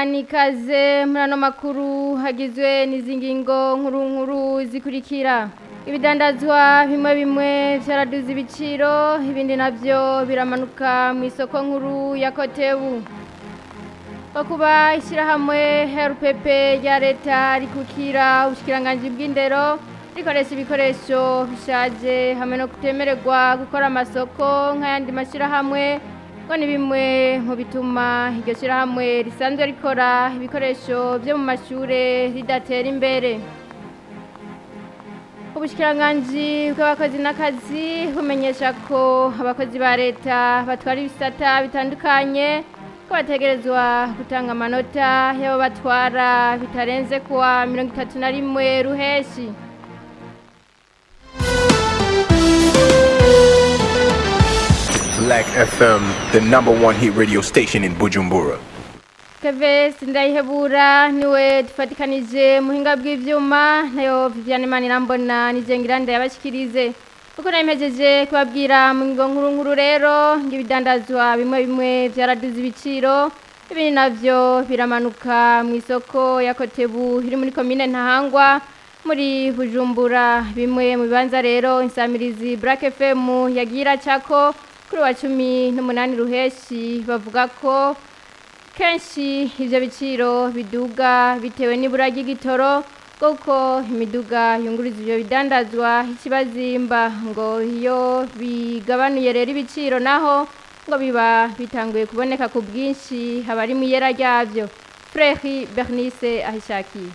Ndabahanikaze muri ano makuru hagizwe n'izi ngingo nkuru nkuru zikurikira. Ibidandazwa bimwe bimwe vyaraduze ibiciro, ibindi navyo biramanuka mu isoko nkuru ya Kotebu. Kuba ishyirahamwe RPP rya leta rikukira ubushikiranganji bw'indero rikoresha ibikoresho bishaje hamwe no kutemererwa gukora amasoko nk'ayandi mashyirahamwe, ngo ni bimwe mu bituma iryo shyirahamwe risanzwe rikora ibikoresho byo mu mashure ridatera imbere. Ubushikiranganji bw'abakozi n'akazi bumenyesha ko abakozi ba leta batwara ibisata bitandukanye ko bategerezwa gutanga amanota y'abo batwara bitarenze kuwa 31 Ruheshi. Black FM, the number one hit radio station in Bujumbura. Kevesi Ndayihebura niwe dufatikanije muhinga bw'ivyuma, nayo Viviane Manirambona nijengiranda yabashikirize. Uko nabimejeje kubabwira mu ngingo nkuru nkuru rero, ngibidandazwa bimwe bimwe vyaraduze ibiciro, ibindi navyo biramanuka mu isoko ya Kotebu iri muri komine Ntahangwa muri Bujumbura. Bimwe mu bibanza rero insamirizi Black FM yagira cako kuri wa 18 Ruheshi bavuga ko kenshi ivyo biciro biduga bitewe n'ibura ry'igitoro, kuko imiduga yunguriza ivyo bidandazwa ikibazimba, ngo iyo bigabanuye rero ibiciro naho ngo biba bitanguye kuboneka ku bwinshi habari mu yera ryavyo. Frère Bernice Ahishakiye.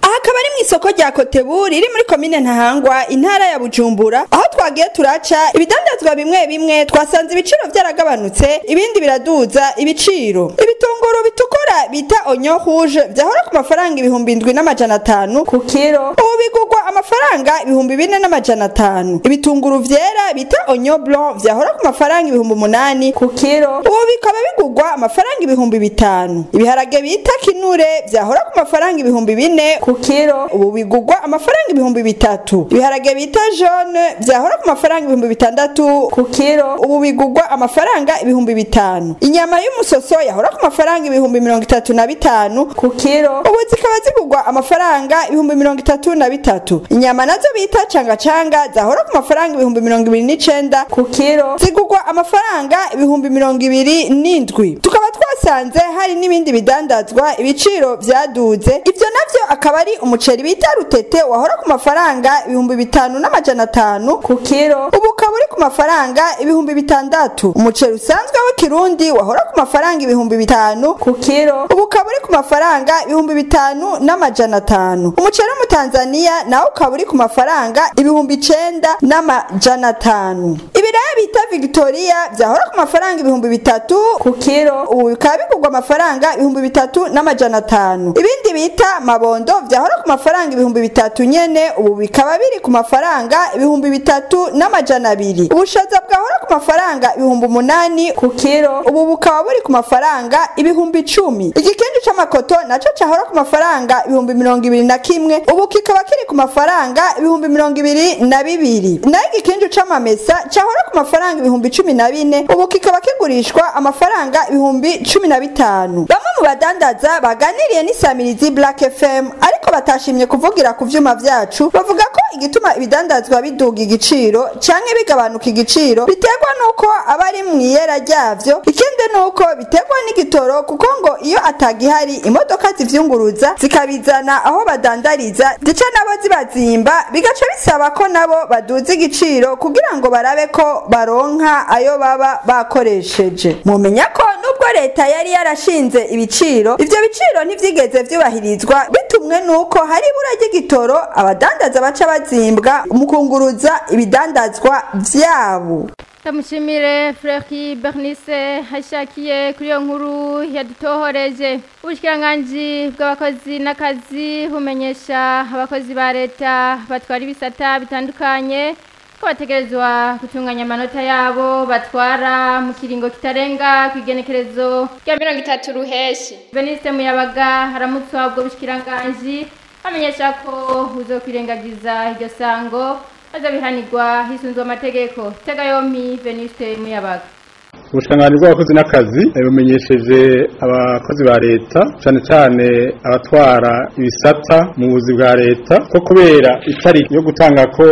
Akaba ari mw'isoko rya Kotebu riri muri komine Ntahangwa intara ya Bujumbura, aho twagiye turaca ibidandazwa bimwe bimwe twasanze ibiciro vyaragabanutse, ibindi biraduza ibiciro. Ibitunguru bitukura bita oignon rouge vyahora ku mafaranga 7,500 ku kilo, ubu bigurwa amafaranga 4,500. Ibitunguru vyera bita oignon blanc vyahora ku mafaranga 8,000 ku kilo, ubu bikaba bigurwa amafaranga 5,000. Ibiharage bita kinure vyahora ku mafaranga 4,000 ku kilo, ubu bigurwa amafaranga 3,000. Ibiharage bita jaune vyahora ku mafaranga 6,000 ku kilo, ubu bigurwa amafaranga 5,000. Inyama y'umusoso yahora ku mafaranga 35,000 ku kilo, ubu zikaba zigurwa amafaranga 33,000. Inyama nazo bita canga canga zahora ku mafaranga 29,000 ku kilo, zigurwa amafaranga 27,000. Tukaba twasanze hari n'ibindi bidandazwa ibiciro vyaduze, ivyo navyo akaba ari umuceri bita rutete wahora ku mafaranga 5,500 ku kilo, ubu ukaba uri ku mafaranga 6,000. Umuceri usanzwe w'ikirundi wahora ku mafaranga 5,000 ku kilo, ubu ukaba uri ku mafaranga 5,500. Umuceri wo mu Tanzania nawo ukaba uri ku mafaranga 9,500. Ibiraya bita Victoria vyahora ku mafaranga 3,000 ku kilo, ubu bikaba bigurwa amafaranga 3,500. Ibindi bita mabondo vyahora ku mafaranga 3,000 nyene, ubu bikaba biri ku mafaranga 3,200. Ubushaza bwahora ku mafaranga 8,000 ku kilo, ubu bukaba buri ku mafaranga 10,000. Igikenju c'amakoto naco cahora ku mafaranga 21,000, ubu kikaba kiri ku mafaranga 22,000. Nayo igikenju c'amamesa cahora ku mafaranga 14,000, ubu kikaba kigurishwa amafaranga 15,000. Bamwe mu badandaza baganiriye n'isamirizi Black FM ariko batashimye kuvugira ku vyuma vyacu, bavuga ko igituma ibidandazwa biduga igiciro canke bigabanuka igiciro biterwa nuko abari mu iyera ryavyo, ikindi nuko biterwa n'igitoro, kuko ngo iyo atagihari imodoka zivyunguruza zikabizana aho badandariza zica nabo zibazimba, bigaca bisaba ko nabo baduza igiciro kugira ngo barabe ko baronka ayo baba bakoresheje. Mumenya ko nubwo leta yari yarashinze ibiciro, ivyo biciro ntivyigeze vyubahirizwa bitumwe nuko hari ibura ry'igitoro, abadandaza baca bazimbwa mu kunguruza ibidandazwa vyabo. Ndamushimire Frère Bernice Hashakiye kuri iyo nkuru yadutohoreje. Ubushikiranganji bw'abakozi n'akazi bumenyesha abakozi ba leta batwara ibisata bitandukanye ko bategerezwa gutunganya amanota yabo batwara mu kiringo kitarenga kw'igenekerezo rya 30 Ruheshi. Beniste Muyabaga haramutswa ubwo bushikiranganji amenyesha ko uzokwirengagiza iryo sango azabihanirwa hisunzwe amategeko. Tega yompi Veniste Muyabaga. Ubushikiranganji bw'abakozi n'akazi bumenyesheje abakozi ba leta cyane cyane abatwara ibisata mu buzi bwa leta ko kubera itariki yo gutanga ko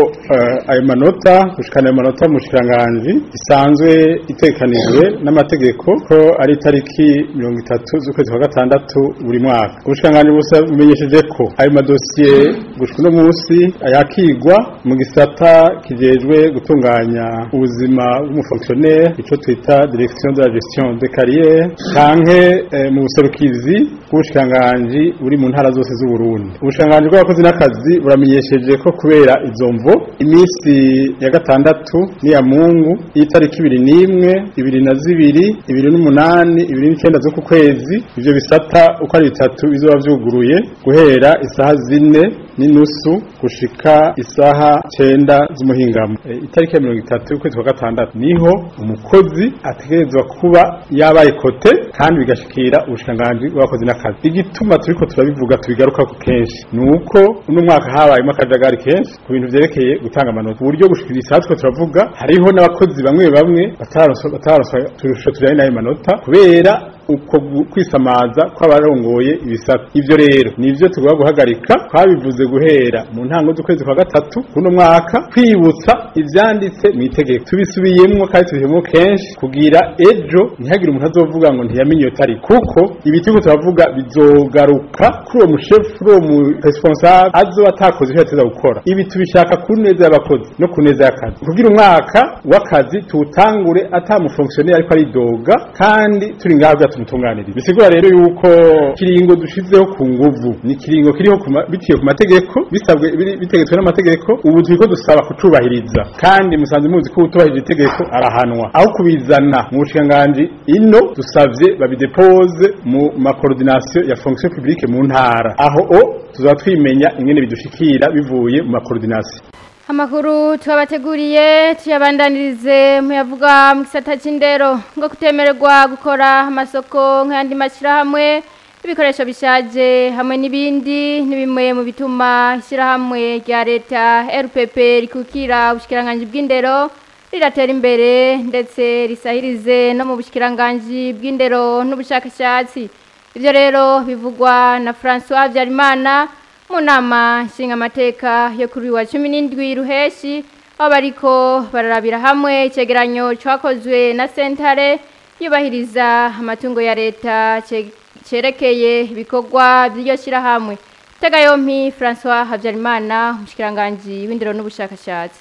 ayo manota gushikana ayo manota mu bushikiranganji isanzwe itekanijwe n'amategeko ko ari itariki 30 z'ukwezi kwa gatandatu buri mwaka. Ubushikiranganji bumenyesheje ko ayo madosiye gushika uno munsi ayakigwa mu gisata kijejwe gutunganya ubuzima bw'umufonctionnaire, ico twita direction de la gestion de carrière, canke mu buserukizi bw'ubushikiranganji buri mu ntara zose z'u Burundi. Ubushikiranganji bw'abakozi n'akazi buramenyesheje ko kubera izo mvo iminsi ya gatandatu n'iya Mungu itariki 21, 22, 28, 29 zo ku kwezi ivyo bisata uko ari bitatu bizoba vyuguruye guhera isaha 4:30 gushika isaha 9 z'umuhingamo. Itariki ya 30 y'ukwezi kwa gatandatu niho umukozi ategerezwa kuba yabaye kote kandi bigashikira ubushikiranganji bw'abakozi n'akazi. Igituma turiko turabivuga tubigaruka ku kenshi nuko uno mwaka habayemo akajagari kenshi ku bintu vyerekeye gutanga amanota, uburyo gushikira isaha turiko turavuga hariho n'abakozi bamwe bamwe bataronswa turusho tujanye n'ayo manota kubera uko kwisamaza kw'abarongoye ibisata. Ivyo rero nivyo tugomba guhagarika, twabivuze guhera mu ntango z'ukwezi kwa gatatu kuno mwaka, kwibutsa ivyanditse mu itegeko tubisubiyemwo kandi tubihemwo kenshi kugira ejo ntihagire umuntu azovuga ngo ntiyamenye iyo tariki, kuko ibitego turavuga bizogaruka kuri uwo mushefu, kuri uwo mu responsable azoba atakoze ivyo yateza gukora. Ibi tubishaka ku neza y'abakozi no ku neza y'akazi, kugira umwaka w'akazi tuwutangure ata mufonctionnaire ariko aridoga kandi turi ngaho byatumye. Bisigura rero yuko kiringo dushizeho ku nguvu ni kiringo kiriho biciye ku mategeko, bisabwe bitegetswe n'amategeko. Ubu turiko dusaba kucubahiriza kandi musanze muzi ko utubahirije itegeko arahanwa. Aho kubizana mu bushikiranganji ino dusavye babidepose mu ma coordination ya fonction publique mu ntara, aho o tuzaba twimenya ingene bidushikira bivuye mu ma coordination. Amakuru tubabateguriye tuyabandanirize muyavuga mu gisata c'indero ngo kutemererwa gukora amasoko nk'ayandi mashyirahamwe, ibikoresho bishaje hamwe n'ibindi ni bimwe mu bituma ishyirahamwe rya leta RPP rikukira ubushikiranganji bw'indero riratera imbere ndetse risahirize no mu bushikiranganji bw'indero n'ubushakashatsi. Ivyo rero bivugwa na François Habyarimana mu nama nshingamateka yo kuri wa 17 Ruheshi, aho bariko bararabira hamwe icegeranyo cwakozwe na sentare yubahiriza amatungo ya leta cerekeye ibikorwa by'iryo shirahamwe. Tega yompi François Habyarimana, umushikiranganji w'indero n'ubushakashatsi.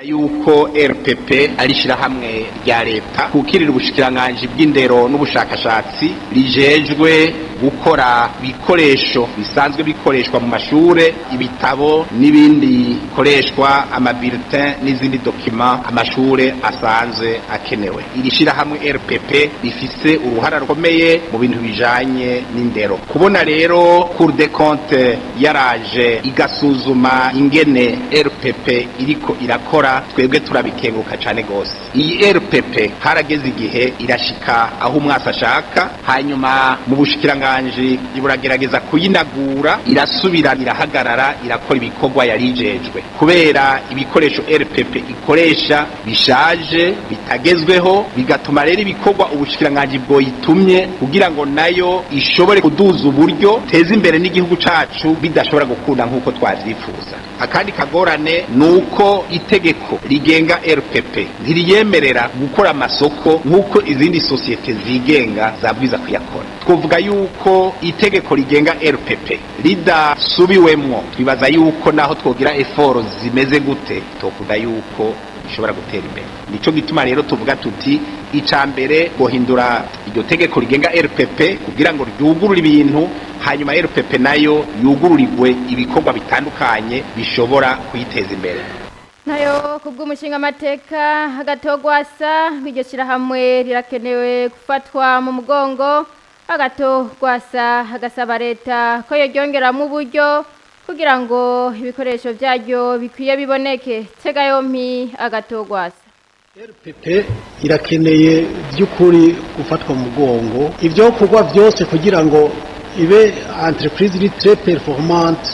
Yuko RPP ari shirahamwe rya leta kukirira ubushikiranganji bw'indero n'ubushakashatsi rijejwe gukora ibikoresho bisanzwe bikoreshwa mu mashure, ibitabo n'ibindi bikoreshwa, amabulletin n'izindi dokima amashure asanzwe akenewe. Iri shirahamwe RPP rifise uruhara rukomeye mu bintu bijanye n'indero. Kubona rero Cour des comptes yaraje igasuzuma ingene RPP iriko irakora, twebwe turabikenguka cyane gose. Iyi RPP harageze igihe irashika aho umwasa ashaka, hanyuma mu bushikiranganji buragerageza kuyinagura, irasubira irahagarara, irakora ibikorwa yarijejwe. Kubera ibikoresho RPP ikoresha bishaje bitagezweho, bigatuma rero ibikorwa ubushikiranganji bwoyitumye kugira ngo nayo ishobore kuduza uburyo teza imbere n'igihugu cacu bidashobora gukunda nkuko twavyifuza. Akandi kagorane nuko itegeko rigenga RPP ntiriyemerera gukora amasoko nkuko izindi sosiyete zigenga zabwiza kuyakora. Twovuga yuko itegeko rigenga RPP ridasubiwemwo, twibaza yuko naho twogira effort zimeze gute tokunda yuko ishobora gutera imbere. Nico gituma rero tuvuga tuti icambere guhindura iryo tegeko rigenga RPP kugira ngo ryugurure ibintu, hanyuma RPP nayo yugururirwe ibikorwa bitandukanye bishobora kuyiteza imbere. Nayo kubw'umushinga amateka agatogwasa iryo shirahamwe rirakenewe gufatwa mu mugongo. Agatogwasa agasaba leta ko yoryongeramo uburyo kugira ngo ibikoresho byaryo bikwiye biboneke. Tega yompi agatogwasa. RPP irakeneye by'ukuri gufatwa mu mugongo, ibyo kugwa byose kugira ngo ibe entreprise iri très performante.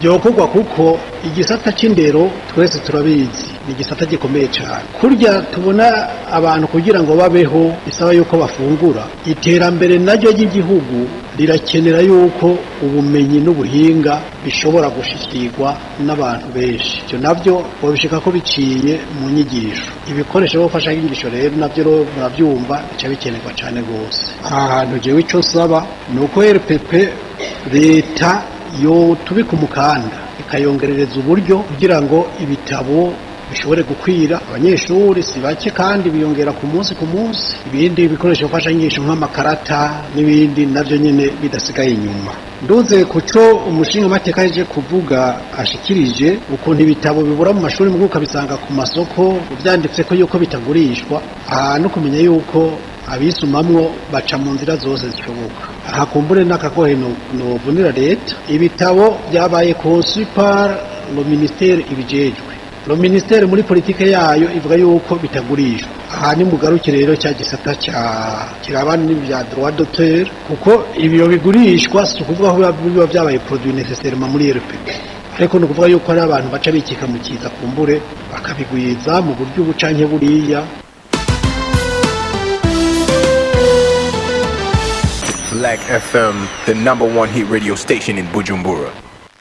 Byokorwa kuko igisata c'indero twese turabizi ni igisata gikomeye cyane. Kurya tubona abantu kugira ngo babeho bisaba yuko bafungura, iterambere naryo ry'igihugu rirakenera yuko ubumenyi n'ubuhinga bishobora gushikirwa n'abantu benshi. Ibyo nabyo babishika ko biciye mu nyigisho. Ibikoresho byo gufasha inyigisho rero nabyo murabyumva bica bikenerwa cyane rwose. Aha hantu jewe icyo saba ni uko RPP leta yo tubika umukanda ikayongerereza uburyo kugira ngo ibitabo bishobore gukwira abanyeshuri si bake, kandi biyongera ku munsi ku munsi. Ibindi bikoresho bifasha inyigisho nk'amakarata n'ibindi navyo nyene bidasigaye inyuma. Nduze kuco umushinga mateka yaje kuvuga ashikirije ukuntu ibitabo bibura mu mashuri mu ukabisanga ku masoko uvyanditse ko yuko bitagurishwa, aha no kumenya yuko abisumamwo baca mu nzira zose zishoboka. Aha kumbure n'akagohe novunira leta, ibitabo byabaye conçu par le ministère ibijejwe. Le ministère muri politike yayo ivuga yuko bitagurishwa. Aha ni mugarukire rero cya gisata cya kirabana n'ibya droit d'auteur, kuko ibyo bigurishwa si ukuvuga ko biba byabaye produit nécessairement muri RPP, ariko ni ukuvuga yuko ari abantu baca bikika mu kiza kumbure bakabigwiza mu buryo ubucanke buriya. Black FM, the number one hit radio station in Bujumbura.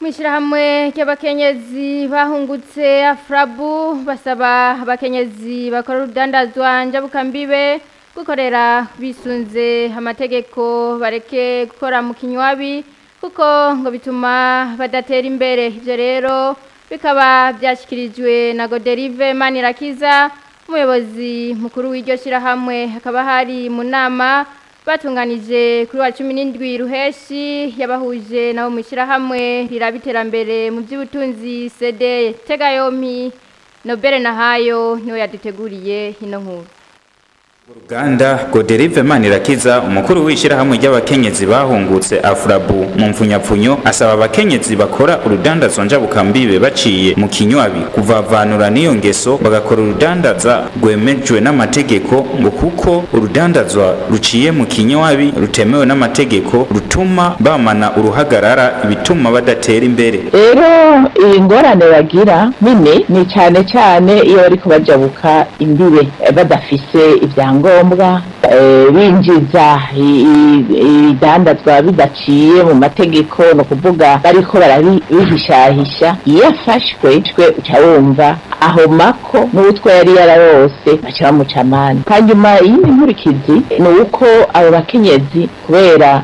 Mwishirahamwe ry'abakenyezi bahungutse Afrabu basaba abakenyezi bakora urudandazwa njabukambibe gukorera bisunze amategeko, bareke gukora mu kinywabi kuko ngo bituma badatera imbere. Ivyo rero bikaba byashyikirijwe na Goderive Manirakiza, umuyobozi mukuru w'iryo shirahamwe, hakaba hari mu nama batunganije kuri wa 17 ruheshi yabahuje nabo mwishirahamwe rirabiterambere mu by'ubutunzi CD. Tegayomi Nobere Nahayo niwe yaduteguriye hino nkuru. Uruganda Goderive Manirakiza, umukuru w'ishirahamwe ry'abakenyezi bahungutse Afrabu mu mfunyapfunyo, asaba abakenyezi bakora urudandazo njabukambibe baciye mu kinywabi kuvavanura n'iyo ngeso bagakora urudandaza rwemejwe n'amategeko, ngo kuko urudandazwa ruciye mu kinywabi rutemewe n'amategeko rutuma bamana uruhagarara, ibituma badatera imbere. Rero iyi ngorane bagira nini ni cyane cyane iyo bariko bajabuka imbibe badafise ibyangombwa, binjiza ibidandazwa bidaciye mu mategeko, no kuvuga bariko barabihishahisha. Iyo afashwe uca wumva ahomako n'utwo yari yararose baca bamuca amande. Hanyuma iyindi nkurikizi ni uko abo bakenyezi kubera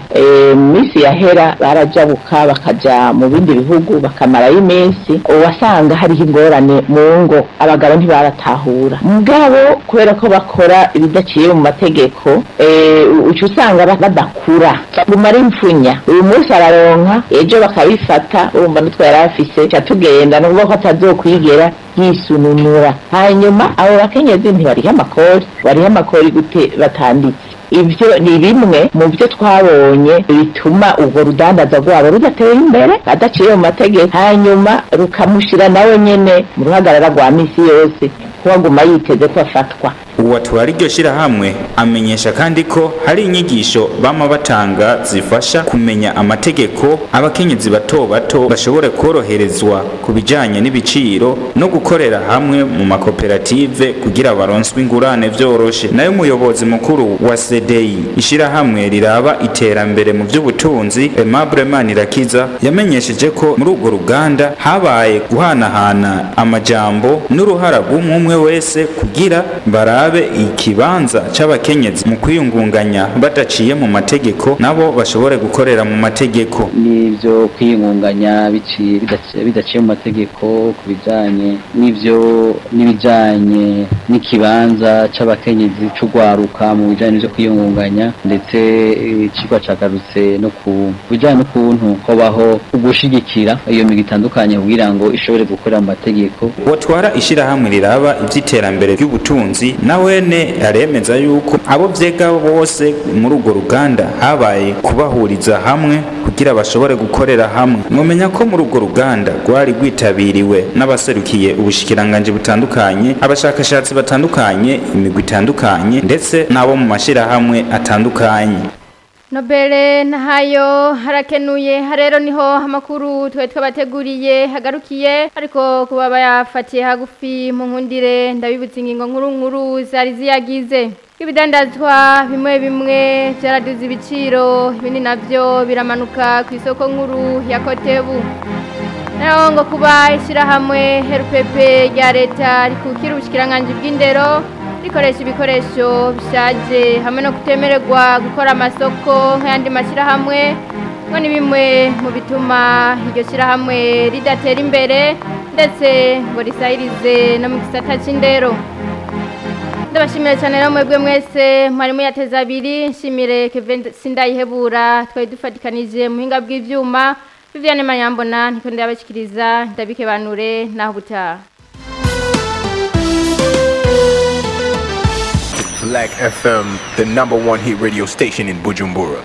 minsi yahera barajabuka bakaja mu bindi bihugu bakamarayo iminsi, wasanga hariho ingorane mu ngo, abagabo ntibaratahura. Mugabo kubera ko bakora ibidaciye mu mategeko, uca usanga badakura, baguma ari imfunya. Uyu munsi araronka, ejo bakabifata, urumva n'utwo yari afise ca tugenda, ni ukuvuga ko atazokwigera yisununura. Hanyuma abo bakenyezi ntibariha amakori, bariha amakori gute batanditse? Ivyo ni bimwe mu byo twabonye bituma urwo rudandaza rwabo rudatera imbere adaciye mu mategeko, hanyuma rukamushira nawe nyene mu ruhagarara rwa misi yose, kuba yiteze ko afatwa. Uwatwara iryo shirahamwe amenyesha kandi ko hari inyigisho bama batanga zifasha kumenya amategeko, abakenyezi bato bato bashobore koroherezwa ku bijanye n'ibiciro no gukorera hamwe mu makoperative kugira baronswe ingurane vyoroshe. Nayo umuyobozi mukuru wa CDI, ishirahamwe riraba iterambere mu by'ubutunzi, Aimable Manirakiza, yamenyesheje ko muri urwo ruganda habaye guhanahana amajambo n'uruhara rw'umwe wese kugira barabe ikibanza c'abakenyezi mu kwiyungunganya badaciye mu mategeko, nabo bashobore gukorera mu mategeko. N'ivyo kwiyungunganya bidaciye mu mategeko ku bijanye n'ivyo n'ibijanye n'ikibanza c'abakenyezi c'ugwaruka mu bijanye n'ivyo kwiyungunganya, ndetse icigwa cagarutse no ku bijanye n'ukuntu hobaho ugushigikira iyo migwi itandukanye kugira ngo ishobore gukorera mu mategeko. Uwatwara ishirahamwe riraba ivy'iterambere ry'ubutunzi nawene aremeza yuko abo vyega bose muri urwo ruganda habaye kubahuriza hamwe kugira bashobore gukorera hamwe. Mwomenya ko muri urwo ruganda rwari rwitabiriwe n'abaserukiye ubushikiranganje butandukanye, abashakashatsi batandukanye, imigwi itandukanye, ndetse n'abo mu mashirahamwe atandukanye. Nobele nahayo harakenuye. Harero niho amakuru twe twabateguriye hagarukiye, ariko kuba bayafatiye hagufi mu nkundire ndabibutsa ingingo nkuru nkuru zari ziyagize. Ibidandazwa bimwe bimwe byaraduze ibiciro, ibindi navyo biramanuka ku isoko nkuru ya Kotebu. Naho ngo kuba ishyirahamwe RPP rya leta rikukira ubushikiranganji bw'indero rikoresha ibikoresho bishaje hamwe no kutemererwa gukora amasoko nk'ayandi mashyirahamwe, ngo ni bimwe mu bituma iryo shyirahamwe ridatera imbere ndetse ngo risahirize no mu gisata c'indero. Ndabashimire cyane rero mwebwe mwese mwari muyateze abiri. Nshimire Kevin Sindayihebura twari dufatikanije mu buhinga bw'ivyuma. Viviane Manyambona niko ndabashikiriza, ndabikebanure naho butaha. Black FM, the number one hit radio station in Bujumbura.